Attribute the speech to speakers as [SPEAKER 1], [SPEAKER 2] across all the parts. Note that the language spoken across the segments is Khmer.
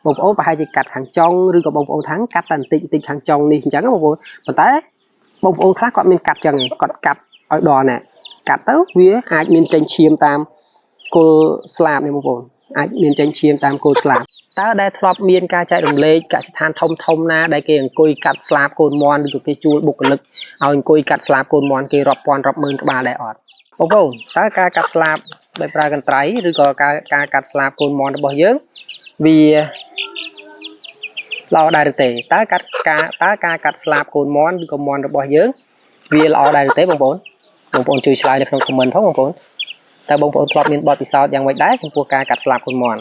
[SPEAKER 1] បងប្អូនប្រហែលជាកាត់ខាងចុងឬក៏បងប្អូនថាងកាត់តែបន្តិចបន្តិចខាងចុងនេះអញ្ចឹងបងប្អូនប៉ុន្តែបងប្អូនខ្លះគាត់មានកាត់ចឹងឯងគាត់កាត់ឲ្យដល់ណែកាត់ទៅវាអាចមានចេញឈាមតាមគល់ស្លាបនេះបងប្អូនអាចមានចេញឈាមតាមគល់ស្លាបតើដែលធ្លាប់មានការចែករំលែកកសិដ្ឋានធំធំណាដែលគេអង្គុយកាត់ស្លាបកូនមាន់ឬក៏គេជួលបុគ្គលិកឲ្យអង្គុយកាត់ស្លាបកូនមាន់គេរាប់ពាន់រាប់ម៉ឺនក្បាលដែរអត់បងប្អូនតើការកាត់ស្លាបដោយប្រើកន្ត្រៃឬក៏ការកាត់ស្លាបកូនមាន់របស់យើងវាល្អដែរឬទេតើកាត់ការតើការកាត់ស្លាបកូនមាន់ឬក៏មាន់របស់យើងវាល្អដែរឬទេបងប្អូនបងប្អូនជួយឆ្លើយនៅក្នុង comment ផងបងប្អូនតើបងប្អូនធ្លាប់មានបទពិសោធន៍យ៉ាងម៉េចដែរចំពោះការកាត់ស្លាបកូនមាន់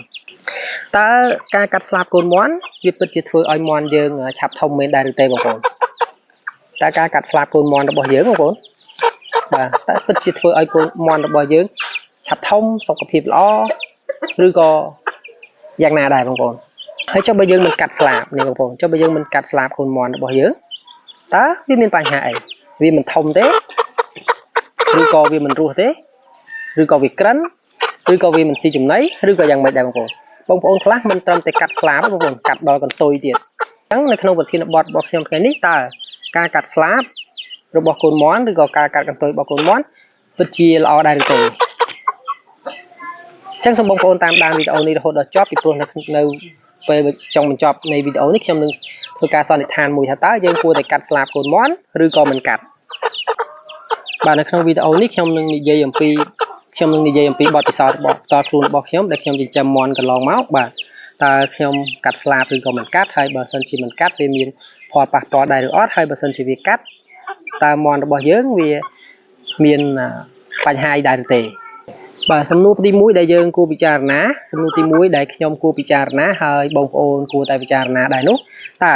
[SPEAKER 1] តើការកាត់ស្លាបកូនមាន់វាពិតជាធ្វើឲ្យមាន់យើងឆាប់ធំមែនដែរឬទេបងប្អូនតើការកាត់ស្លាបកូនមាន់របស់យើងបងប្អូនបាទតើពិតជាធ្វើឲ្យកូនមាន់របស់យើងឆាប់ធំសុខភាពល្អឬក៏យ៉ាងណាដែរបងប្អូនហើយចុះបើយើងមិនកាត់ស្លាបនេះបងប្អូនចុះបើយើងមិនកាត់ស្លាបកូនមាន់របស់យើងតើវាមានបញ្ហាអីវាមិនធំទេឬក៏វាមិនរស់ទេឬក៏វាក្រិនឬក៏វាមិនស៊ីចំណីឬក៏យ៉ាងម៉េចដែរបងប្អូនបងប្អូនខ្លះមិនត្រឹមតែកាត់ស្លាបទេបងប្អូនកាត់ដល់កន្ទុយទៀតអញ្ចឹងនៅក្នុងប្រធានបទរបស់ខ្ញុំថ្ងៃនេះតើការកាត់ស្លាបរបស់កូនមាន់ឬក៏ការកាត់កន្ទុយរបស់កូនមាន់ពិតជាល្អដែរឬទេអញ្ចឹងសូមបងប្អូនតាមដានវីដេអូនេះរហូតដល់ចប់ពីព្រោះនៅពេលចុងបញ្ចប់នៃវីដេអូនេះខ្ញុំនឹងធ្វើការសន្និដ្ឋានមួយថាតើយើងគួរតែកាត់ស្លាបកូនមាន់ឬក៏មិនកាត់បាទនៅក្នុងវីដេអូនេះខ្ញុំនឹងនិយាយអំពីបទពិសោធន៍របស់ផ្ទាល់ខ្លួនរបស់ខ្ញុំដែលខ្ញុំចិញ្ចឹមមាន់កន្លងមកបាទតើខ្ញុំកាត់ស្លាបឬក៏មិនកាត់ហើយបើសិនជាមិនកាត់វាមានផលប៉ះពាល់ដែរឬអត់ហើយបើសិនជាវាកាត់តើមាន់របស់យើងវាមានបញ្ហាអីដែរឬទេបាទសំណួរទី1ដែលយើងគួរពិចារណាសំណួរទី1ដែលខ្ញុំគួរពិចារណាហើយបងប្អូនគួរតែពិចារណាដែរនោះតើ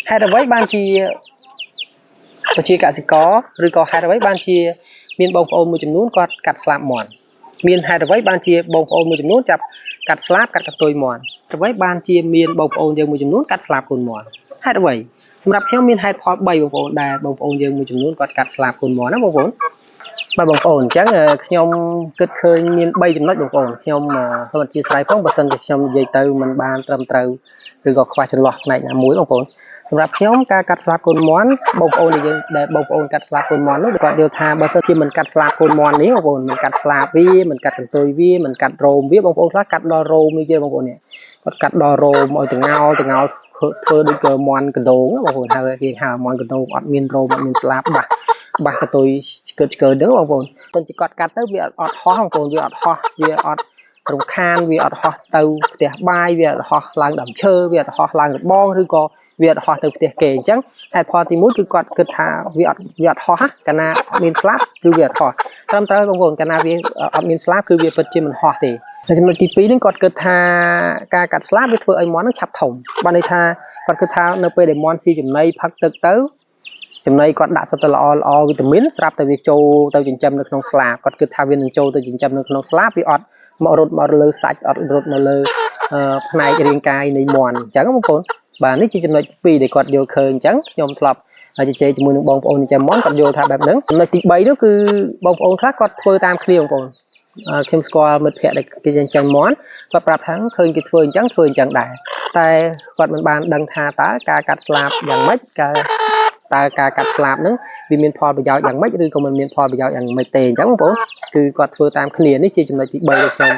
[SPEAKER 1] ហេតុអ្វីបានជាប្រជាកសិករឬក៏ហេតុអ្វីបានជាមានបងប្អូនមួយចំនួនគាត់កាត់ស្លាបមាន់មានហេតុអ្វីបានជាបងប្អូនមួយចំនួនចាប់កាត់ស្លាបកាត់កន្ទុយមាន់អ្វីបានជាមានបងប្អូនយើងមួយចំនួនកាត់ស្លាបកូនមាន់ហេតុអ្វីសម្រាប់ខ្ញុំមានហេតុផល3បងប្អូនដែលបងប្អូនយើងមួយចំនួនគាត់កាត់ស្លាបកូនមាន់ណាបងប្អូនបាទបងប្អូនអញ្ចឹងខ្ញុំគិតឃើញមាន3ចំណុចបងប្អូនខ្ញុំសូមអធិស្ឋានផងបើសិនជាខ្ញុំនិយាយទៅមិនបានត្រឹមត្រូវឬក៏ខ្វះចន្លោះផ្នែកណាមួយបងប្អូនសម្រាប់ខ្ញុំការកាត់ស្លាបកូនមាន់បងប្អូនដែលយើងដែលបងប្អូនកាត់ស្លាបកូនមាន់នោះគាត់យល់ថាបើសិនជាមិនកាត់ស្លាបកូនមាន់នេះបងប្អូនមិនកាត់ស្លាបវាមិនកាត់កន្ទុយវាមិនកាត់រោមវាបងប្អូនខ្លះកាត់ដល់រោមនេះទៀតបងប្អូននេះគាត់កាត់ដល់រោមឲ្យតងោលតងោលធ្វើដូចក៏មាន់កណ្ដូងបងប្អូនហៅគេហៅមាន់កណ្ដូងអត់មានរោមអត់មានស្លាបបាសបាសកន្ទុយឆ្កើតឆ្កើហ្នឹងបងប្អូនតែជាគាត់កាត់ទៅវាអត់ហោះបងប្អូនវាអត់ហោះវាអត់រំខានវាអត់ហោះទៅផ្ទះបាយវាអត់ហោះឡើងដើមឈើវាអត់ហោះឡើងរបងឬក៏វាអត់ហោះទៅផ្ទះគេអញ្ចឹងហេតុផលទី1គឺគាត់គិតថាវាអត់ហោះកាលណាមានស្លាប់គឺវាអត់ហោះត្រឹមត្រូវបងប្អូនកាលណាវាអត់មានស្លាប់គឺវាពិតជាមិនហោះទេហើយចំណុចទី2ហ្នឹងគាត់គិតថាការកាត់ស្លាបវាធ្វើឲ្យមាន់ហ្នឹងឆាប់ធំបានន័យថាគាត់គិតថានៅពេលដែលមាន់ស៊ីចំណីផឹកទឹកទៅចំណីគាត់ដាក់សុទ្ធតែល្អល្អវីតាមីនស្រាប់តែវាចូលទៅចិញ្ចឹមនៅក្នុងស្លាបគាត់គិតថាវានឹងចូលទៅចិញ្ចឹមនៅក្នុងស្លាបវាអត់មករត់មកលើសាច់អត់រត់មកលើផ្នែករាងកាយនៃមាន់អញ្ចឹងបងប្អូនបាទនេះជាចំណុចទី2ដែលគាត់យល់ឃើញអញ្ចឹងខ្ញុំធ្លាប់ជជែកជាមួយនឹងបងប្អូនចិញ្ចឹមមាន់គាត់យល់ថាបែបហ្នឹងចំណុចទី3នោះគឺបងប្អូនខ្លះគាត់ធ្វើតាមគ្នាបងប្អូនខ្ញុំស្គាល់មិត្តភ័ក្តិដែលគេចិញ្ចឹមមាន់គាត់ប្រាប់ថាឃើញគេធ្វើអញ្ចឹងធ្វើអញ្ចឹងដែរតែគាត់មិនបានដឹងថាតើការកាត់ស្លាបយ៉ាងម៉េចការតើការកាត់ស្លាបហ្នឹងវាមានផលប្រយោជន៍យ៉ាងម៉េចឬក៏មិនមានផលប្រយោជន៍យ៉ាងម៉េចទេអញ្ចឹងបងប្អូនគឺគាត់ធ្វើតាមគ្នានេះជាចំណុចទី3ដែលខ្ញុំ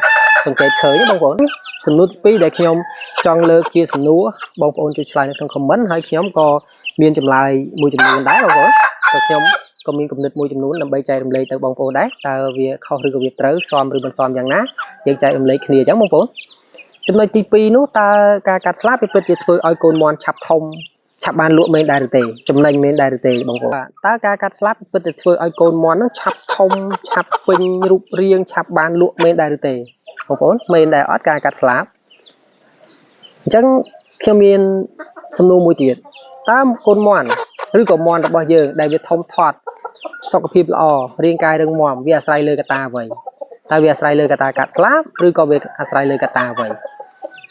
[SPEAKER 1] សង្កេតឃើញបងប្អូនសំណួរទី2ដែលខ្ញុំចង់លើកជាសំណួរបងប្អូនជួយឆ្លើយនៅក្នុង comment ហើយខ្ញុំក៏មានចម្លើយមួយចំនួនដែរបងប្អូនក៏ខ្ញុំក៏មានគំនិតមួយចំនួនដើម្បីចែករំលែកទៅបងប្អូនដែរតើវាខុសឬក៏វាត្រូវសមឬមិនសមយ៉ាងណាយើងចែករំលែកគ្នាអញ្ចឹងបងប្អូនចំណុចទី2នោះតើការកាត់ស្លាបវាពិតជាធ្វើឲ្យកូនមាន់ឆាប់ធំឆាប់បានលក់មែនដែរឬទេចំណេញមែនដែរឬទេបងប្អូនតើការកាត់ស្លាបពិតជាធ្វើឲ្យកូនមាន់ហ្នឹងឆាប់ធំឆាប់ពេញរូបរាងឆាប់បានលក់មែនដែរឬទេបងប្អូនមែនដែរអត់ការកាត់ស្លាបអញ្ចឹងខ្ញុំមានសំណួរមួយទៀតតើកូនមាន់ឬក៏មាន់របស់យើងដែលវាធំធាត់សុខភាពល្អរាងកាយរឹងមាំវាអាស្រ័យលើកត្តាអ្វីតើវាអាស្រ័យលើកត្តាកាត់ស្លាបឬក៏វាអាស្រ័យលើកត្តាអ្វី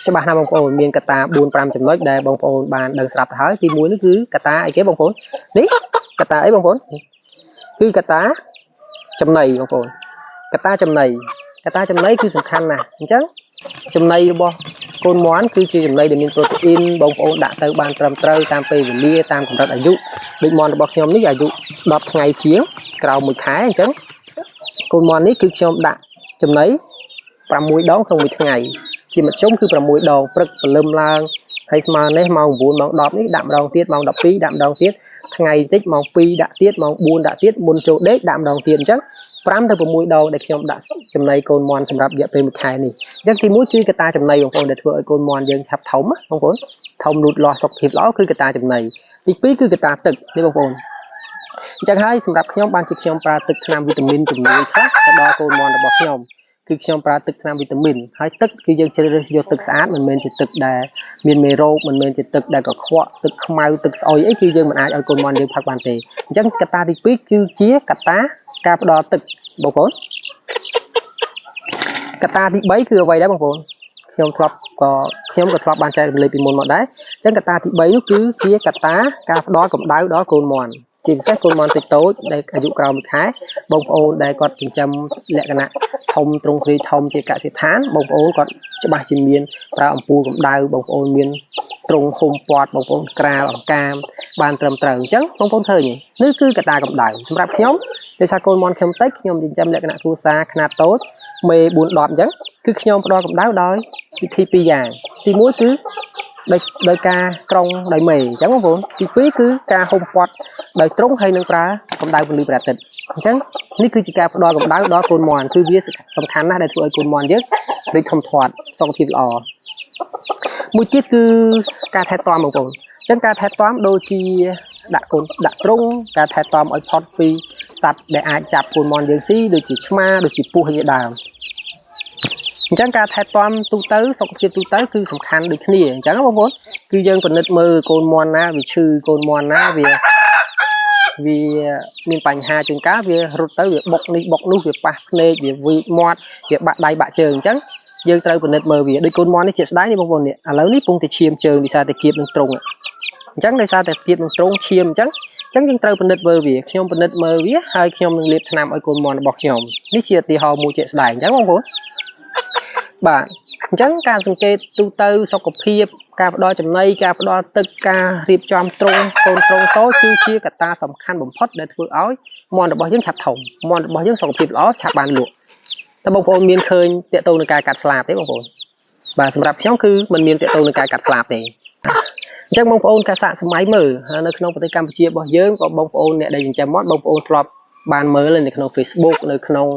[SPEAKER 1] ច្បាស់ណាស់បងប្អូនមានកត្តា4 5ចំណុចដែលបងប្អូនបានដឹងស្រាប់ទៅហើយទី1នោះគឺកត្តាអីគេបងប្អូននេះកត្តាអីបងប្អូនគឺកត្តាចំណីបងប្អូនកត្តាចំណីកត្តាចំណីគឺសំខាន់ណាស់អញ្ចឹងចំណីរបស់ កូនមាន់គឺជាចំណីដែលមានប្រូតេអ៊ីនបងប្អូនដាក់ទៅបានត្រឹមត្រូវតាមពេលវេលាតាមកម្រិតអាយុដូចមាន់របស់ខ្ញុំនេះអាយុ10ថ្ងៃជាងក្រោម1ខែអញ្ចឹងកូនមាន់នេះគឺខ្ញុំដាក់ចំណី6ដងក្នុងមួយថ្ងៃជាមធ្យមគឺ6ដងព្រឹកព្រលឹមឡើងហើយស្មើនេះម៉ោង9ម៉ោង10នេះដាក់ម្ដងទៀតម៉ោង12ដាក់ម្ដងទៀតថ្ងៃតិចម៉ោង2ដាក់ទៀតម៉ោង4ដាក់ទៀតមុនចូលដេកដាក់ម្ដងទៀតអញ្ចឹង5ទៅ6ដងដែលខ្ញុំដាក់ចំណីកូនមាន់សម្រាប់រយៈពេល1ខែនេះអញ្ចឹងទី1គឺកត្តាចំណីបងប្អូនដែលធ្វើឲ្យកូនមាន់យើងឆាប់ធំណាបងប្អូនធំលូតលាស់សុខភាពល្អគឺកត្តាចំណីទី2គឺកត្តាទឹកនេះបងប្អូនអញ្ចឹងហើយសម្រាប់ខ្ញុំបានជាខ្ញុំប្រើទឹកថ្នាំវីតាមីនជំនួយខ្លះទៅដល់កូនមាន់របស់ខ្ញុំគឺខ្ញុំប្រើទឹកថ្នាំវីតាមីនហើយទឹកគឺយើងជ្រើសរើសយកទឹកស្អាតមិនមែនជាទឹកដែលមានមេរោគមិនមែនជាទឹកដែលកខ្វក់ទឹកខ្មៅទឹកស្អុយអីគឺយើងមិនអាចឲ្យកូនមាន់យើងផឹកបានទេអញ្ចឹងកត្តាទី2គឺជាកត្តាការផ្ដល់ទឹកបងប្អូនកត្តាទី3គឺអ្វីដែរបងប្អូនខ្ញុំធ្លាប់ក៏ខ្ញុំក៏ធ្លាប់បានចែករំលែកពីមុនមកដែរអញ្ចឹងកត្តាទី3នោះគឺជាកត្តាការផ្ដល់កម្ដៅដល់កូនមាន់ជាពិសេសកូនមាន់តូចតូចដែលអាយុក្រោម1ខែបងប្អូនដែលគាត់ចិញ្ចឹមលក្ខណៈធំទ្រង់ទ្រាយធំជាកសិដ្ឋានបងប្អូនគាត់ច្បាស់ជាមានប្រើអំពូលកម្ដៅបងប្អូនមានទ្រង់ហុំព័ទ្ធបងប្អូនក្រាលអង្កាមបានត្រឹមត្រូវអញ្ចឹងបងប្អូនឃើញនេះគឺកត្តាកម្ដៅសម្រាប់ខ្ញុំដោយសារកូនមាន់ខ្ញុំតិចខ្ញុំចិញ្ចឹមលក្ខណៈគ្រួសារខ្នាតតូចមេ4 10អញ្ចឹងគឺខ្ញុំផ្ដល់កម្ដៅដោយវិធីពីរយ៉ាងទី1គឺដោយការក្រុងដោយមេអញ្ចឹងបងប្អូនទី2គឺការហុំព័ទ្ធដោយទ្រង់ហើយនឹងប្រើកម្ដៅពន្លឺព្រះអាទិត្យអញ្ចឹងនេះគឺជាការផ្ដល់កម្ដៅដល់កូនមាន់គឺវាសំខាន់ណាស់ដែលធ្វើឲ្យកូនមាន់យើងរីកធំធាត់សុខភាពល្អមួយទៀតគឺការថែទាំបងប្អូនអញ្ចឹងការថែទាំដូចជាដាក់កូនដាក់ទ្រុងការថែទាំឲ្យផុតពីសត្វដែលអាចចាប់កូនមាន់យើងស៊ីដូចជាឆ្មាដូចជាពស់ជាដើមអញ្ចឹងការថែទាំទូទៅសុខភាពទូទៅគឺសំខាន់ដូចគ្នាអញ្ចឹងបងប្អូនគឺយើងពិនិត្យមើលកូនមាន់ណាវាឈឺកូនមាន់ណាវាមានបញ្ហាជួនកាលវារត់ទៅវាបុកនេះបុកនោះវាប៉ះភ្នែកវាវីកមាត់វាបាក់ដៃបាក់ជើងអញ្ចឹងយើងត្រូវពិនិត្យមើលវាដូចកូនមាន់នេះជាស្ដែងនេះបងប្អូននេះឥឡូវនេះពងតែឈាមជើងដោយសារតែគៀបនឹងទ្រុងអញ្ចឹងដោយសារតែគៀបនឹងទ្រុងឈាមអញ្ចឹងយើងត្រូវពិនិត្យមើលវាខ្ញុំពិនិត្យមើលវាហើយខ្ញុំនឹងលាបថ្នាំឲ្យកូនមាន់របស់ខ្ញុំនេះជាឧទាហរណ៍មួយជាក់ស្ដែងអញ្ចឹងបងប្អូនបាទអញ្ចឹងការសង្កេតទូទៅសុខភាពការផ្ដល់ចំណីការផ្ដល់ទឹកការរៀបចំទ្រុងកូនទ្រុងតូចគឺជាកត្តាសំខាន់បំផុតដែលធ្វើឲ្យមាន់របស់យើងឆាប់ធំមាន់របស់យើងសុខភាពល្អឆាប់បានលក់តើបងប្អូនមានឃើញទាក់ទងនឹងការកាត់ស្លាបទេបងប្អូនបាទសម្រាប់ខ្ញុំគឺមិនមានទាក់ទងនឹងការកាត់ស្លាបទេអញ្ចឹងបងប្អូនកាសាកសម័យមើលនៅក្នុងប្រទេសកម្ពុជារបស់យើងក៏បងប្អូនអ្នកដែលចិញ្ចឹមមាន់បងប្អូនធ្លាប់បានមើលនៅក្នុង Facebook នៅក្នុង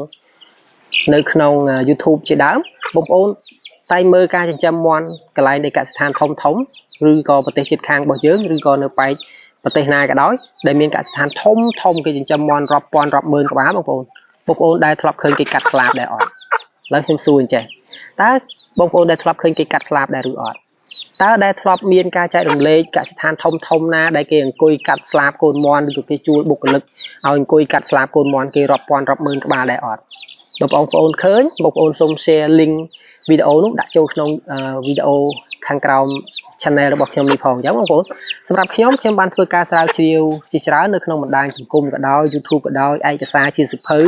[SPEAKER 1] YouTube ជាដើមបងប្អូនតែមើលការចិញ្ចឹមមាន់កន្លែងនៃកសិដ្ឋានធំធំឬក៏ប្រទេសជិតខាងរបស់យើងឬក៏នៅប៉ែកប្រទេសណាក៏ដោយដែលមានកសិដ្ឋានធំធំគេចិញ្ចឹមមាន់រាប់ពាន់រាប់ម៉ឺនក្បាលបងប្អូនដែលធ្លាប់ឃើញគេកាត់ស្លាបដែរអត់ឥឡូវខ្ញុំសួរអញ្ចេះតើបងប្អូនដែលធ្លាប់ឃើញគេកាត់ស្លាបដែរឬអត់តើដែលធ្លាប់មានការចែករំលែកកសិដ្ឋានធំធំណាដែលគេអង្គុយកាត់ស្លាបកូនមាន់ឬក៏គេជួលបុគ្គលិកឲ្យអង្គុយកាត់ស្លាបកូនមាន់គេរាប់ពាន់រាប់ម៉ឺនក្បាលដែរអត់បងប្អូនឃើញបងប្អូនសូម share link វីដេអូនោះដាក់ចូលក្នុងវីដេអូខាងក្រោម channel របស់ខ្ញុំនេះផងអញ្ចឹងបងប្អូនសម្រាប់ខ្ញុំខ្ញុំបានធ្វើការស្រាវជ្រាវជាច្រើននៅក្នុងបណ្ដាញសង្គមក៏ដោយ YouTube ក៏ដោយឯកសារជាសៀវភៅ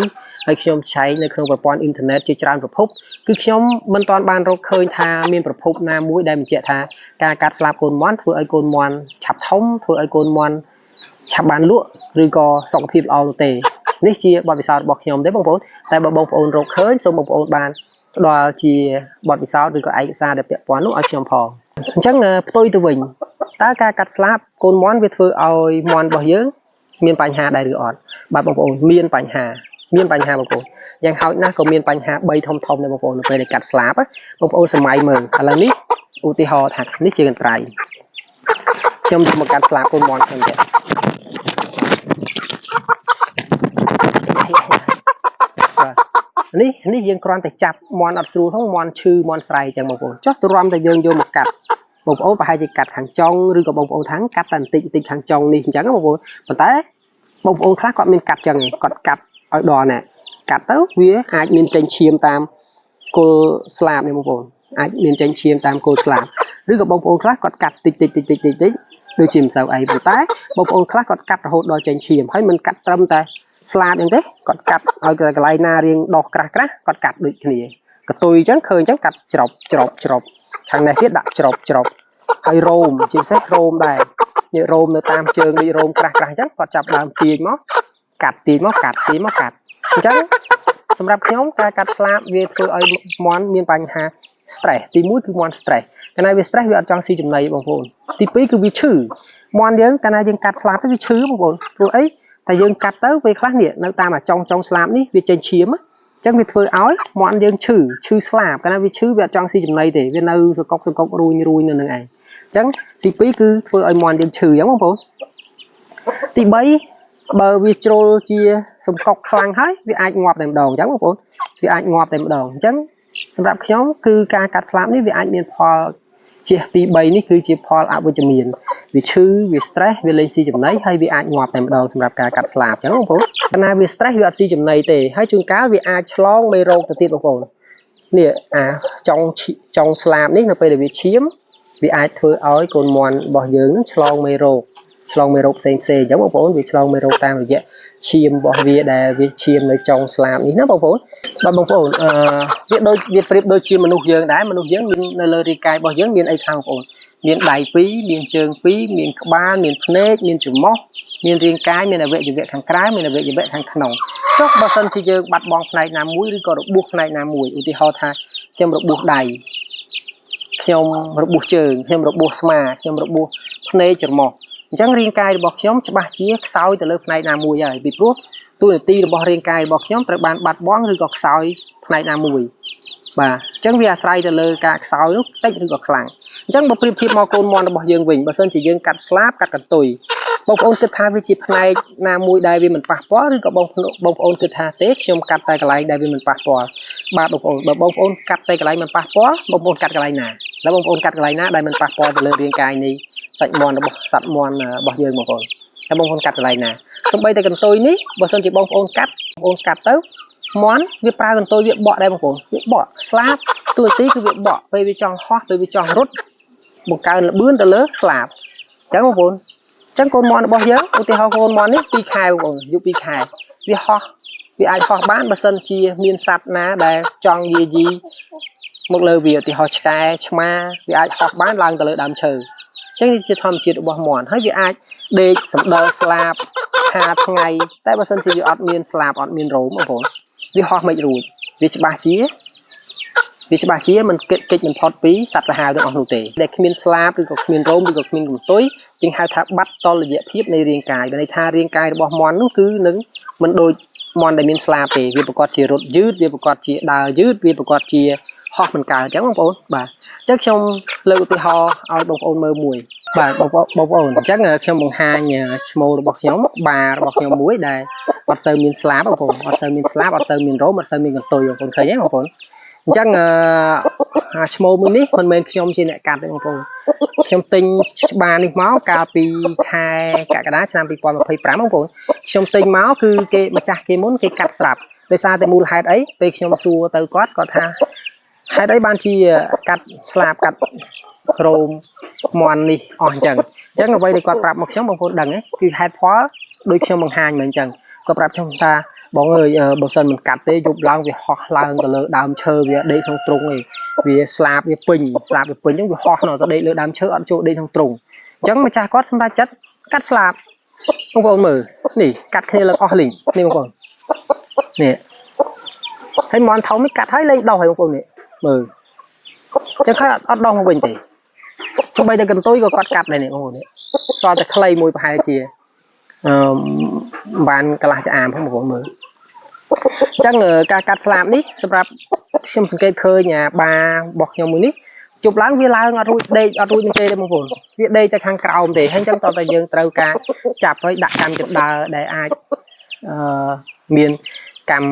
[SPEAKER 1] ហើយខ្ញុំឆែកនៅក្នុងប្រព័ន្ធអ៊ីនធឺណិតជាច្រើនប្រភពគឺខ្ញុំមិនទាន់បានរកឃើញថាមានប្រភពណាមួយដែលបញ្ជាក់ថាការកាត់ស្លាបកូនមាន់ធ្វើឲ្យកូនមាន់ឆាប់ធំធ្វើឲ្យកូនមាន់ឆាប់បានលក់ឬក៏សុខភាពល្អនោះទេនេះជាបទពិសោធន៍របស់ខ្ញុំទេបងប្អូនតែបើបងប្អូនរកឃើញសូមបងប្អូនបានផ្ដល់ជាបទពិសោធន៍ឬក៏ឯកសារដែលពាក់ព័ន្ធនោះឲ្យខ្ញុំផងអញ្ចឹងផ្ទុយទៅវិញតើការកាត់ស្លាបកូនមាន់វាធ្វើឲ្យមាន់របស់យើងមានបញ្ហាដែរឬអត់បាទបងប្អូនមានបញ្ហាបងប្អូនយ៉ាងហោចណាស់ក៏មានបញ្ហា3ធំធំដែរបងប្អូននៅពេលដែលកាត់ស្លាបបងប្អូនសម័យមើលឥឡូវនេះឧទាហរណ៍ថានេះជាកន្ត្រៃខ្ញុំទៅមកកាត់ស្លាបកូនមាន់ខ្ញុំទេនេះយើងគ្រាន់តែចាប់មាន់អត់ស្រួលផងមាន់ឈឺមាន់ស្រែអញ្ចឹងបងប្អូនចុះទរាំតែយើងយកមកកាត់បងប្អូនប្រហែលជាកាត់ខាងចុងឬក៏បងប្អូនថាងកាត់តែបន្តិចបន្តិចខាងចុងនេះអញ្ចឹងបងប្អូនប៉ុន្តែបងប្អូនខ្លះគាត់មានកាត់ចឹងគាត់កាត់ឲ្យដល់ណែកាត់ទៅវាអាចមានចេញឈាមតាមគល់ស្លាបនេះបងប្អូនអាចមានចេញឈាមតាមគល់ស្លាបឬក៏បងប្អូនខ្លះគាត់កាត់តិចតិចតិចតិចតិចតិចដូចជាមិនសូវអីប៉ុន្តែបងប្អូនខ្លះគាត់កាត់រហូតដល់ចេញឈាមហើយមិនកាត់ត្រឹមតែស្លាបអញ្ចឹងទេគាត់កាត់ឲ្យកន្លែងណារៀងដោះក្រាស់ក្រាស់គាត់កាត់ដូចគ្នាកតុយអញ្ចឹងឃើញអញ្ចឹងកាត់ច្រប់ច្រប់ច្រប់ ខាងនេះទៀតដាក់ច្រប់ច្រប់ហើយរោមជាពិសេសរោមដែរនេះរោមនៅតាមជើងដូចរោមក្រាស់ក្រាស់អញ្ចឹងគាត់ចាប់ដើមទាញមកកាត់ទាញមកកាត់ទាញមកកាត់អញ្ចឹងសម្រាប់ខ្ញុំការកាត់ស្លាបវាធ្វើឲ្យមាន់មានបញ្ហា stress ទី1គឺមាន់ stress កាលណាវា stress វាអត់ចង់ស៊ីចំណីបងប្អូនទី2គឺវាឈឺមាន់យើងកាលណាយើងកាត់ស្លាបទៅវាឈឺបងប្អូនព្រោះអីតែយើងកាត់ទៅពេលខ្លះនេះនៅតាមអាចុងចុងស្លាបនេះវាចេញឈាមអញ្ចឹងវាធ្វើឲ្យមាន់យើងឈឺឈឺស្លាបកាលណាវាឈឺវាអត់ចង់ស៊ីចំណីទេវានៅសកុកសកុករួញរួញនៅនឹងឯងអញ្ចឹងទី2គឺធ្វើឲ្យមាន់យើងឈឺអញ្ចឹងបងប្អូនទី3បើវាជ្រុលជាសំកុកខ្លាំងហើយវាអាចងាប់តែម្ដងអញ្ចឹងបងប្អូនវាអាចងាប់តែម្ដងអញ្ចឹងសម្រាប់ខ្ញុំគឺការកាត់ស្លាបនេះវាអាចមានផលជះទី3នេះគឺជាផលអវិជ្ជមានវាឈឺវា stress វាលែងស៊ីចំណីហើយវាអាចងាប់តែម្ដងសម្រាប់ការកាត់ស្លាបអញ្ចឹងបងប្អូនកាលណាវា stress វាអត់ស៊ីចំណីទេហើយជួនកាលវាអាចឆ្លងមេរោគទៅទៀតបងប្អូននេះអាចុងចុងស្លាបនេះនៅពេលដែលវាឈាមវាអាចធ្វើឲ្យកូនមាន់របស់យើងនឹងឆ្លងមេរោគឆ្លងមេរោគផ្សេងផ្សេងអញ្ចឹងបងប្អូនវាឆ្លងមេរោគតាមរយៈឈាមរបស់វាដែលវាឈាមនៅចុងស្លាបនេះណាបងប្អូនបាទបងប្អូនអឺវាដូចវាប្រៀបដូចជាមនុស្សយើងដែរមនុស្សយើងមាននៅលើរាងកាយរបស់យើងមានអីខ្លះបងប្អូនមានដៃ2មានជើង2មានក្បាលមានភ្នែកមានច្រមុះមានរាងកាយមានអវយវៈខាងក្រៅមានអវយវៈខាងក្នុងចុះបើសិនជាយើងបាត់បង់ផ្នែកណាមួយឬក៏របួសផ្នែកណាមួយឧទាហរណ៍ថាខ្ញុំរបួសដៃខ្ញុំរបួសជើងខ្ញុំរបួសស្មាខ្ញុំរបួសភ្នែកច្រមុះអញ្ចឹងរាងកាយរបស់ខ្ញុំច្បាស់ជាខ្សោយទៅលើផ្នែកណាមួយហើយពីព្រោះតួនាទីរបស់រាងកាយរបស់ខ្ញុំត្រូវបានបាត់បង់ឬក៏ខ្សោយផ្នែកណាមួយបាទអញ្ចឹងវាអាស្រ័យទៅលើការខ្សោយនោះតិចឬក៏ខ្លាំងអញ្ចឹងបើប្រៀបធៀបមកកូនមាន់របស់យើងវិញបើសិនជាយើងកាត់ស្លាបកាត់កន្ទុយបងប្អូនគិតថាវាជាផ្នែកណាមួយដែលវាមិនប៉ះពាល់ឬក៏បងបងប្អូនគិតថាទេខ្ញុំកាត់តែកន្លែងដែលវាមិនប៉ះពាល់បាទបងប្អូនបើបងប្អូនកាត់តែកន្លែងមិនប៉ះពាល់បងប្អូនកាត់កន្លែងណាแล้วបងប្អូនកាត់កន្លែងណាដែលមិនប៉ះពាល់ទៅលើរាងកាយនៃសាច់មាន់របស់សត្វមាន់របស់យើងបងប្អូនតែបងប្អូនកាត់កន្លែងណាសំបីតែកន្ទុយនេះបើសិនជាបងប្អូនកាត់បងប្អូនកាត់ទៅមាន់វាប្រើកន្ទុយវាបក់ដែរបងប្អូនវាបក់ស្លាបទួនាទីគឺវាបក់ពេលវាចង់ហោះពេលវាចង់រត់បង្កើនល្បឿនទៅលើស្លាបអញ្ចឹងបងប្អូនអញ្ចឹងកូនមាន់របស់យើងឧទាហរណ៍កូនមាន់នេះ2ខែបងប្អូនអាយុ2ខែវាហោះវាអាចហោះបានបើសិនជាមានសត្វណាដែលចង់យាយីមកលើវាឧទាហរណ៍ឆ្កែឆ្មាវាអាចហោះបានឡើងទៅលើដើមឈើអញ្ចឹងនេះជាធម្មជាតិរបស់មាន់ហើយវាអាចដេកសម្ដិលស្លាបហាថ្ងៃតែបើសិនជាវាអត់មានស្លាបអត់មានរោមបងប្អូនវាហោះមិនរួចវាច្បាស់ជាវាច្បាស់ជាមិនគិតកិច្ចមិនផុតពីសត្វសាហាវទាំងអស់នោះទេដែលគ្មានស្លាបឬក៏គ្មានរោមឬក៏គ្មានកន្ទុយជាងហៅថាបាត់តលយៈភាពនៃរាងកាយមានន័យថារាងកាយរបស់មាន់នោះគឺនឹងមិនដូចមាន់ដែលមានស្លាបទេវាប្រកាសជារត់យឺតវាប្រកាសជាដើរយឺតវាប្រកាសជាហោះមិនកើអញ្ចឹងបងប្អូនបាទអញ្ចឹងខ្ញុំលើកឧទាហរណ៍ឲ្យបងប្អូនមើលមួយបាទបងប្អូនបងប្អូនអញ្ចឹងខ្ញុំបង្ហាញឈ្មោះរបស់ខ្ញុំបារបស់ខ្ញុំមួយដែលអត់សូវមានស្លាបបងប្អូនអត់សូវមានស្លាបអត់សូវមានរោមអត់សូវមានកន្ទុយបងប្អូនឃើញទេបងប្អូនអញ្ចឹងអាឈ្មោះមួយនេះមិនមែនខ្ញុំជាអ្នកកាត់ទេបងប្អូនខ្ញុំទិញច្បារនេះមកកាលពីខែកក្កដាឆ្នាំ2025បងប្អូនខ្ញុំទិញមកគឺគេម្ចាស់គេមុនគេកាត់ស្រាប់ដោយសារតែមូលហេតុអីពេលខ្ញុំសួរទៅគាត់គាត់ថាហេតុអីបានជាកាត់ស្លាបកាត់រោមមាន់នេះអស់អញ្ចឹងអញ្ចឹងអ្វីដែលគាត់ប្រាប់មកខ្ញុំបងប្អូនដឹងគឺហេតុផលដូចខ្ញុំបង្ហាញមកអញ្ចឹងគាត់ប្រាប់ខ្ញុំថាបងអើយបើសិនមិនកាត់ទេយប់ឡើងវាហោះឡើងទៅលើដើមឈើវាដេកក្នុងទ្រុងឯងវាស្លាបវាពេញស្លាបវាពេញអញ្ចឹងវាហោះនៅទៅដេកលើដើមឈើអត់ចូលដេកក្នុងទ្រុងអញ្ចឹងម្ចាស់គាត់សម្រេចចិត្តកាត់ស្លាបបងប្អូនមើលនេះកាត់គ្នាឡើងអស់លីងនេះបងប្អូននេះហើយមាន់ធំនេះកាត់ហើយលែងដោះហើយបងប្អូននេះមើលអញ្ចឹងហើយអត់ដោះមកវិញទេសូម្បីតែកន្ទុយក៏គាត់កាត់ដែរនេះបងប្អូននេះសល់តែខ្លីមួយប្រហែលជាអឺបានកន្លះចាអាមផងបងប្អូនមើលអញ្ចឹងការកាត់ស្លាបនេះសម្រាប់ខ្ញុំសង្កេតឃើញអាបារបស់ខ្ញុំមួយនេះជប់ឡើងវាឡើងអត់រួចដេកអត់រួចនឹងទេទេបងប្អូនវាដេកតែខាងក្រោមទេហើយអញ្ចឹងតើតែយើងត្រូវការចាប់ហើយដាក់កម្មចដើដែលអាចអឺមានកម្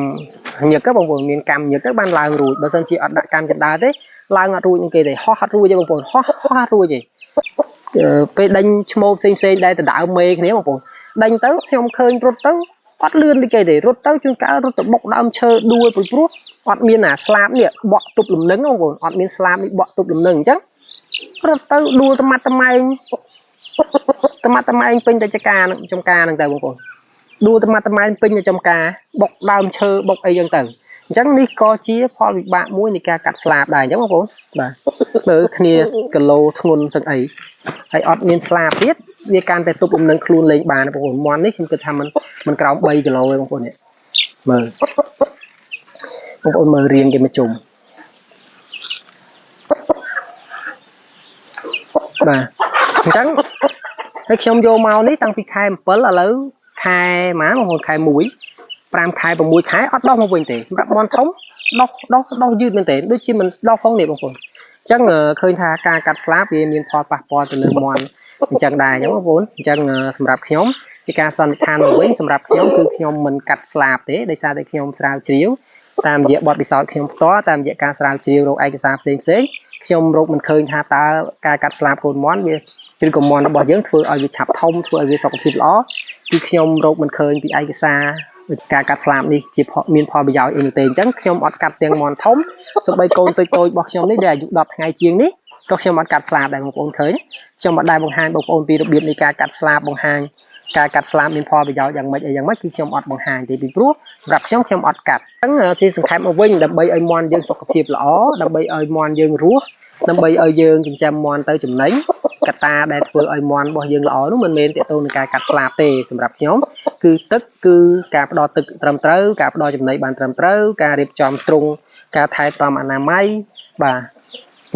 [SPEAKER 1] មញឹកបងប្អូនមានកម្មញឹកទៅបានឡើងរួចបើសិនជាអត់ដាក់កម្មចដើទេឡើងអត់រួចនឹងគេទេហោះអត់រួចទេបងប្អូនហោះហោះអត់រួចទេពេលដេញឈ្មោលផ្សេងផ្សេងដែលដដើមមេគ្នាបងប្អូនដេញទៅខ្ញុំឃើញរត់ទៅអត់លឿនដូចគេទេរត់ទៅជួនកាលរត់ទៅបុកដើមឈើដួលព្រោះអត់មានអាស្លាបនេះបក់ទប់លំនឹងបងប្អូនអត់មានស្លាបនេះបក់ទប់លំនឹងអញ្ចឹងរត់ទៅដួលតម៉ាត់តម៉ែងតម៉ាត់តម៉ែងពេញតែចការនឹងចំការនឹងទៅបងប្អូនដួលតម៉ាត់តម៉ែងពេញតែចំការបុកដើមឈើបុកអីចឹងទៅអ អញ្ចឹងនេះក៏ជាផលវិបាកមួយនៃការកាត់ស្លាបដែរអញ្ចឹងបងប្អូនបាទមើលគ្នាគីឡូធ្ងន់សឹងអីហើយអត់មានស្លាបទៀតវាកាន់តែទប់លំនឹងខ្លួនលេងបានបងប្អូនមាន់នេះខ្ញុំគិតថាមិនក្រោម3គីឡូទេបងប្អូននេះមើលបងប្អូនមើលរៀងគេមកជុំបាទអញ្ចឹងហើយខ្ញុំយកមកនេះតាំងពីខែ7ឥឡូវខែម៉ាបងប្អូនខែ1 5ខែ6ខែអត់ដោះមកវិញទេសម្រាប់មាន់ធំដោះយឺតមែនទេដូចជាមិនដោះផងនេះបងប្អូនអញ្ចឹងឃើញថាការកាត់ស្លាបវាមានផលប៉ះពាល់ទៅលើមាន់អញ្ចឹងដែរអញ្ចឹងបងប្អូនអញ្ចឹងសម្រាប់ខ្ញុំជាការសន្និដ្ឋានមកវិញសម្រាប់ខ្ញុំគឺខ្ញុំមិនកាត់ស្លាបទេដោយសារតែខ្ញុំស្រាវជ្រាវតាមរយៈបទពិសោធន៍ខ្ញុំផ្ទាល់តាមរយៈការស្រាវជ្រាវរកឯកសារផ្សេងផ្សេងខ្ញុំរកមិនឃើញថាតើការកាត់ស្លាបកូនមាន់វាឬក៏មាន់របស់យើងធ្វើឲ្យវាឆាប់ធំធ្វើឲ្យវាសុខភាពល្អគឺខ្ញុំរកមិនឃើញពីឯកសារការកាត់ស្លាបនេះជាមានផលប្រយោជន៍អីនោះទេអញ្ចឹងខ្ញុំអត់កាត់ទាំងមាន់ធំសូម្បីកូនតូចៗរបស់ខ្ញុំនេះដែលអាយុ10ថ្ងៃជាងនេះក៏ខ្ញុំអត់កាត់ស្លាបដែរបងប្អូនឃើញខ្ញុំអត់ដែលបង្ហាញបងប្អូនពីរបៀបនៃការកាត់ស្លាបបង្ហាញការកាត់ស្លាបមានផលប្រយោជន៍យ៉ាងម៉េចអីយ៉ាងម៉េចគឺខ្ញុំអត់បង្ហាញទេពីព្រោះសម្រាប់ខ្ញុំខ្ញុំអត់កាត់អញ្ចឹងជាសង្ខេបមកវិញដើម្បីឲ្យមាន់យើងសុខភាពល្អដើម្បីឲ្យមាន់យើងរស់ដើម្បីឲ្យយើងចិញ្ចឹមមាន់ទៅចំណេញកត្តាដែលធ្វើឲ្យមាន់របស់យើងល្អនោះមិនមែនទាក់ទងនឹងការកាត់ស្លាបទេសម្រាប់ខ្ញុំគឺទឹកគឺការផ្ដល់ទឹកត្រឹមត្រូវការផ្ដល់ចំណីបានត្រឹមត្រូវការរៀបចំទ្រុងការថែទាំអនាម័យបាទ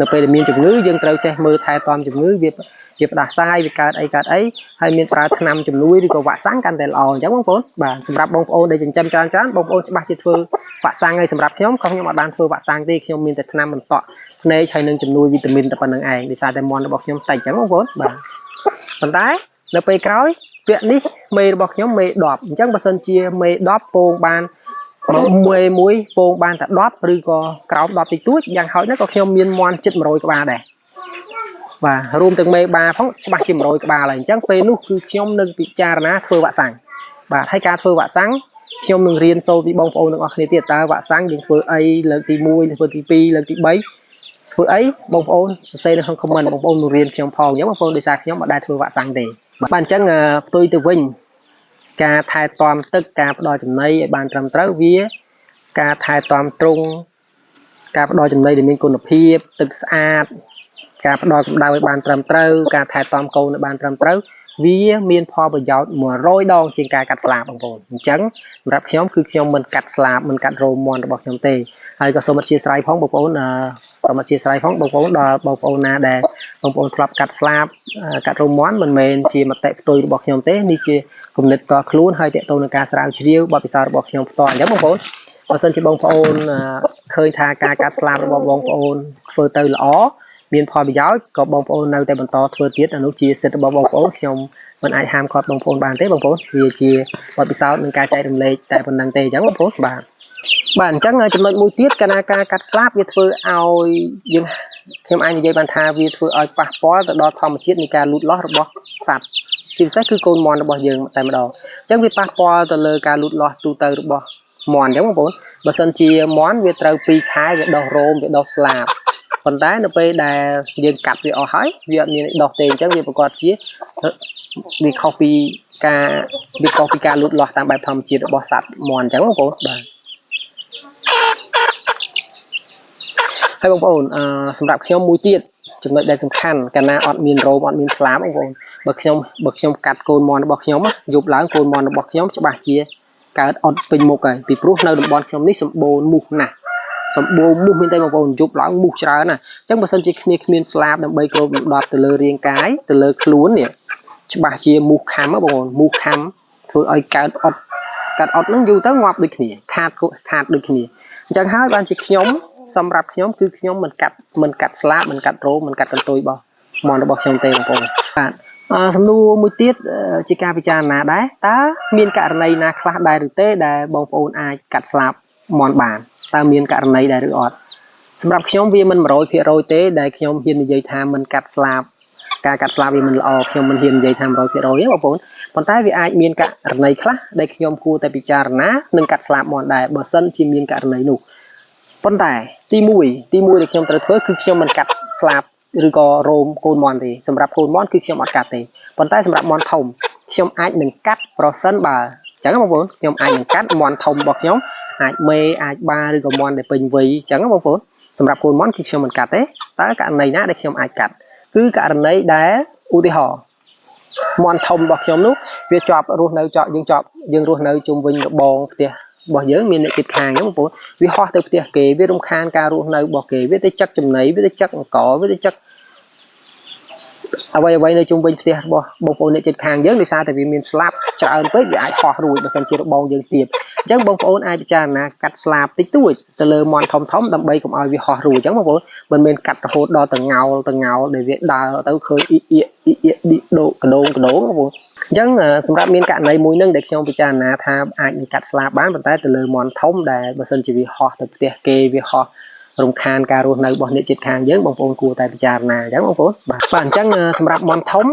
[SPEAKER 1] នៅពេលដែលមានជំងឺយើងត្រូវចេះមើលថែទាំជំងឺវាផ្ដាសាយវាកើតអីកើតអីហើយមានប្រើថ្នាំជំនួយឬក៏វ៉ាក់សាំងកាន់តែល្អអញ្ចឹងបងប្អូនបាទសម្រាប់បងប្អូនដែលចិញ្ចឹមច្រើនច្រើនបងប្អូនច្បាស់ជាធ្វើវ៉ាក់សាំងហើយសម្រាប់ខ្ញុំក៏ខ្ញុំអត់បានធ្វើវ៉ាក់សាំងទេខ្ញុំមានតែថ្នាំបន្តក់ភ្នែកហើយនឹងជំនួយវីតាមីនតែប៉ុណ្្នឹងឯងដោយសារតែមាន់របស់ខ្ញុំតិចអញ្ចឹងបងប្អូនបាទប៉ុន្តែនៅពេលក្រោយពាក្យនេះមេរបស់ខ្ញុំមេ10អញ្ចឹងបើសិនជាមេ10ពងបានមួយមួយពងបានតែ10ឬក៏ក្រោម10តិចតួចយ៉ាងហោចណាស់ក៏ខ្ញុំមានមាន់ជិត100ក្បាលដែរបាទរួមទាំងមេបាផងច្បាស់ជា100ក្បាលហើយអញ្ចឹងពេលនោះគឺខ្ញុំនឹងពិចារណាធ្វើវ៉ាក់សាំងបាទហើយការធ្វើវ៉ាក់សាំងខ្ញុំនឹងរៀនសូត្រពីបងប្អូនទាំងអស់គ្នាទៀតតើវ៉ាក់សាំងយើងធ្វើអីលើកទី1លើកទី2លើកទី3ធ្វើអីបងប្អូនសរសេរនៅក្នុង comment បងប្អូននឹងរៀនខ្ញុំផងអញ្ចឹងបងប្អូនដោយសារខ្ញុំអត់ដែលធ្វើវ៉ាក់សាំងទេបាទអញ្ចឹងផ្ទុយទៅវិញការថែទាំទឹកការផ្ដល់ចំណីឲ្យបានត្រឹមត្រូវវាការថែទាំទ្រុងការផ្ដល់ចំណីដែលមានគុណភាពទឹកស្អាតការផ្ដល់កម្ដៅឲ្យបានត្រឹមត្រូវការថែទាំកូនឲ្យបានត្រឹមត្រូវវាមានផលប្រយោជន៍100ដងជាងការកាត់ស្លាបបងប្អូនអញ្ចឹងសម្រាប់ខ្ញុំគឺខ្ញុំមិនកាត់ស្លាបមិនកាត់រោមមាន់របស់ខ្ញុំទេហើយក៏សូមអធ្យាស្រ័យផងបងប្អូនសូមអធ្យាស្រ័យផងបងប្អូនដល់បងប្អូនណាដែលបងប្អូនធ្លាប់កាត់ស្លាបកាត់រោមមាន់មិនមែនជាមតិផ្ទុយរបស់ខ្ញុំទេនេះជាគំនិតផ្ទាល់ខ្លួនហើយទាក់ទងនឹងការស្រាវជ្រាវបទពិសោធន៍របស់ខ្ញុំផ្ទាល់អញ្ចឹងបងប្អូនបើសិនជាបងប្អូនឃើញថាការកាត់ស្លាបរបស់បងប្អូនធ្វើទៅល្អមានផលប្រយោជន៍ក៏បងប្អូននៅតែបន្តធ្វើទៀតអានោះជាសិទ្ធិរបស់បងប្អូនខ្ញុំមិនអាចហាមឃាត់បងប្អូនបានទេបងប្អូនវាជាបទពិសោធន៍និងការចែករំលែកតែប៉ុណ្្នឹងទេអញ្ចឹងបងប្អូនបាទបាទអញ្ចឹងចំណុចមួយទៀតកាលណាការកាត់ស្លាបវាធ្វើឲ្យយើងខ្ញុំអាចនិយាយបានថាវាធ្វើឲ្យប៉ះពាល់ទៅដល់ធម្មជាតិនៃការលូតលាស់របស់សត្វជាពិសេសគឺកូនមាន់របស់យើងតែម្ដងអញ្ចឹងវាប៉ះពាល់ទៅលើការលូតលាស់ទូទៅរបស់មាន់អញ្ចឹងបងប្អូនបើសិនជាមាន់វាត្រូវ2ខែវាដោះរោមវាដោះស្លាបប៉ុន្តែនៅពេលដែលយើងកាត់វាអស់ហើយវាអត់មានដោះទេអញ្ចឹងវាប្រកាសជាវាខុសពីការលូតលាស់តាមបែបធម្មជាតិរបស់សត្វមាន់អញ្ចឹងបងប្អូនបាទហើយបងប្អូនសម្រាប់ខ្ញុំមួយទៀតចំណុចដែលសំខាន់កាលណាអត់មានរោមអត់មានស្លាបបងប្អូនបើខ្ញុំកាត់កូនមាន់របស់ខ្ញុំយប់ឡើងកូនមាន់របស់ខ្ញុំច្បាស់ជាកើតអត់ពេញមុខហើយពីព្រោះនៅតំបន់ខ្ញុំនេះសម្បូរមូសណាស់សម្បូរមូសមែនទេបងប្អូនយប់ឡើងមូសច្រើនណាស់អញ្ចឹងបើសិនជាគ្នាគ្មានស្លាបដើម្បីគ្របដណ្ដប់ទៅលើរាងកាយទៅលើខ្លួននេះច្បាស់ជាមូសខាំបងប្អូនមូសខាំធ្វើឲ្យកើតអត់កាត់អត់ហ្នឹងយូរទៅងាប់ដូចគ្នាខាតដូចគ្នាអញ្ចឹងហើយបានជាខ្ញុំសម្រាប់ខ្ញុំគឺខ្ញុំមិនកាត់ស្លាបមិនកាត់រោមមិនកាត់កន្ទុយរបស់មាន់របស់ខ្ញុំទេបងប្អូនបាទសំណួរមួយទៀតជាការពិចារណាដែរតើមានករណីណាខ្លះដែរឬទេដែលបងប្អូនអាចកាត់ស្លាបមាន់បានតើមានករណីដែរឬអត់សម្រាប់ខ្ញុំវាមិន100%ទេដែលខ្ញុំហ៊ាននិយាយថាមិនកាត់ស្លាបការកាត់ស្លាបវាមិនល្អខ្ញុំមិនហ៊ាននិយាយថា100%ទេបងប្អូនប៉ុន្តែវាអាចមានករណីខ្លះដែលខ្ញុំគួរតែពិចារណានឹងកាត់ស្លាបមាន់ដែរបើសិនជាមានករណីនោះប៉ុន្តែទី1ដែលខ្ញុំត្រូវធ្វើគឺខ្ញុំមិនកាត់ស្លាបឬក៏រោមកូនមាន់ទេសម្រាប់កូនមាន់គឺខ្ញុំអត់កាត់ទេប៉ុន្តែសម្រាប់មាន់ធំខ្ញុំអាចនឹងកាត់ប្រសិនបើ ចឹងបងប្អូនខ្ញុំអាចនឹងកាត់មាន់ធំរបស់ខ្ញុំអាចមេអាចបាឬក៏មាន់ដែលពេញវ័យចឹងបងប្អូនសម្រាប់កូនមាន់គឺខ្ញុំមិនកាត់ទេតើករណីណាដែលខ្ញុំអាចកាត់គឺករណីដែលឧទាហរណ៍មាន់ធំរបស់ខ្ញុំនោះវាជាប់រស់នៅជាប់យើងជាប់យើងរស់នៅជុំវិញរបងផ្ទះរបស់យើងមានអ្នកជិតខាងហ្នឹងបងប្អូនវាហោះទៅផ្ទះគេវារំខានការរស់នៅរបស់គេវាទៅចឹកចំណីវាទៅចឹកអង្គវាទៅចឹកអ្វីអ្វីនៅជុំវិញផ្ទះរបស់បងប្អូនអ្នកជិតខាងយើងដោយសារតែវាមានស្លាប់ច្រើនពេកវាអាចហោះរួចបើសិនជារបងយើងទៀបអញ្ចឹងបងប្អូនអាចពិចារណាកាត់ស្លាបតិចតួចទៅលើមាន់ធំធំដើម្បីកុំឲ្យវាហោះរួចអញ្ចឹងបងប្អូនមិនមែនកាត់រហូតដល់ទៅងោលទៅងោលដែលវាដើរទៅឃើញអ៊ីអ៊ីអ៊ីអ៊ីឌីដូកដងកដងបងប្អូនអញ្ចឹងសម្រាប់មានករណីមួយនឹងដែលខ្ញុំពិចារណាថាអាចនឹងកាត់ស្លាបបានប៉ុន្តែទៅលើមាន់ធំដែលបើសិនជាវាហោះទៅផ្ទះគេវាហោះរំខានការរស់នៅរបស់អ្នកជិតខាងយើងបងប្អូនគួរតែពិចារណាអញ្ចឹងបងប្អូនបាទបាទអញ្ចឹងសម្រាប់មាន់ធំ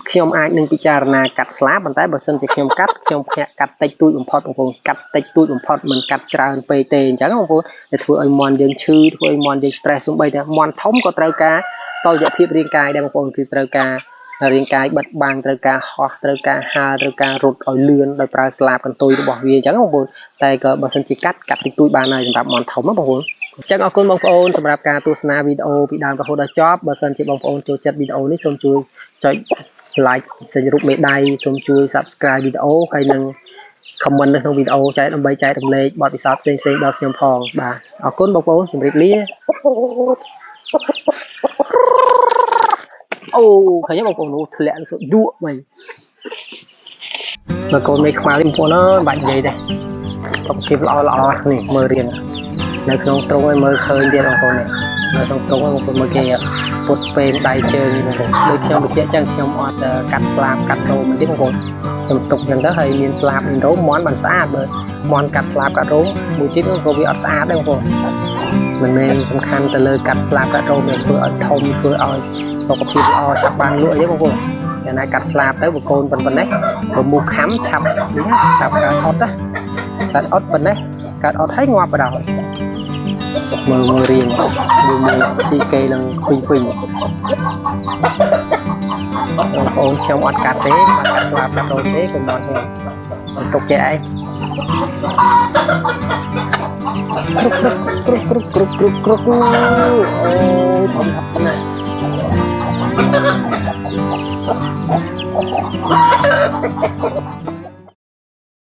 [SPEAKER 1] ខ្ញុំអាចនឹងពិចារណាកាត់ស្លាបប៉ុន្តែបើសិនជាខ្ញុំកាត់ខ្ញុំភ្ញាក់កាត់តិចតួចបំផុតបងប្អូនកាត់តិចតួចបំផុតមិនកាត់ច្រើនពេកទេអញ្ចឹងបងប្អូនដែលធ្វើឲ្យមាន់យើងឈឺធ្វើឲ្យមាន់យើង stress សូម្បីតែមាន់ធំក៏ត្រូវការតុល្យភាពរាងកាយដែរបងប្អូនគឺត្រូវការរាងកាយបិទបាំងត្រូវការហោះត្រូវការហើរត្រូវការរត់ឲ្យលឿនដោយប្រើស្លាបកន្ទុយរបស់វាអញ្ចឹងបងប្អូនតែក៏បើសិនជាកាត់កាត់តិចតួចបានហើយសម្រាប់មាន់ធំណាបងប្អូនអញ្ចឹងអរគុណបងប្អូនសម្រាប់ការទស្សនាវីដេអូពីដើមរហូតដល់ចប់បើសិនជាបងប្អូនចូលចិត្តវីដេអូនេះសូមជួយចុច like សេចរូបមេដៃសូមជួយ Subscribe វីដេអូហើយនិង comment នៅក្នុងវីដេអូចែកដើម្បីចែករំលែកបទពិសោធន៍ផ្សេងៗដល់ខ្ញុំផងបាទអរគុណបងប្អូនជម្រាបលាអូឃើញទេបងប្អូននោះធ្លាក់សុដក់វិញបើកូនមេខ្មៅនេះបងប្អូនអើយបាច់និយាយទេសុខភាពល្អល្អនេះមើលរៀងនៅក្នុងទ្រុងឲ្យមើលឃើញទៀតបងប្អូននេះនៅក្នុងទ្រុងបងប្អូនមើលគេពុតពេមដៃជើងនេះបងប្អូនដូចខ្ញុំបញ្ជាក់ចឹងខ្ញុំអត់កាត់ស្លាបកាត់រោមទេបងប្អូនខ្ញុំទុកចឹងទៅហើយមានស្លាបមានរោមមាន់បានស្អាតបើមាន់កាត់ស្លាបកាត់រោមមួយទៀតក៏វាអត់ស្អាតដែរបងប្អូនមិនមែនសំខាន់ទៅលើកាត់ស្លាបកាត់រោមទេធ្វើឲ្យធំធ្វើឲ្យសុខភាពល្អឆាប់បានលក់អីទេបងប្អូនយ៉ាងណាកាត់ស្លាបទៅបកូនប៉ុណ្ណេះបើមូសខំឆាប់នេះឆាប់កើតអត់ណាកើតអត់ប៉ុណ្ណេះកើតអត់ហើយងាប់បណ្ដោយមើលមើលរៀងមើលមើលស៊ីគេនឹងពេញពេញបងប្អូនខ្ញុំអត់កាត់ទេអត់កាត់ស្លាបកាត់រោមទេកុំដល់ខ្ញុំទុកចេះឯងគ្រប់គ្រប់គ្រប់គ្រប់គ្រប់គ្រប់អូធំធំណាស់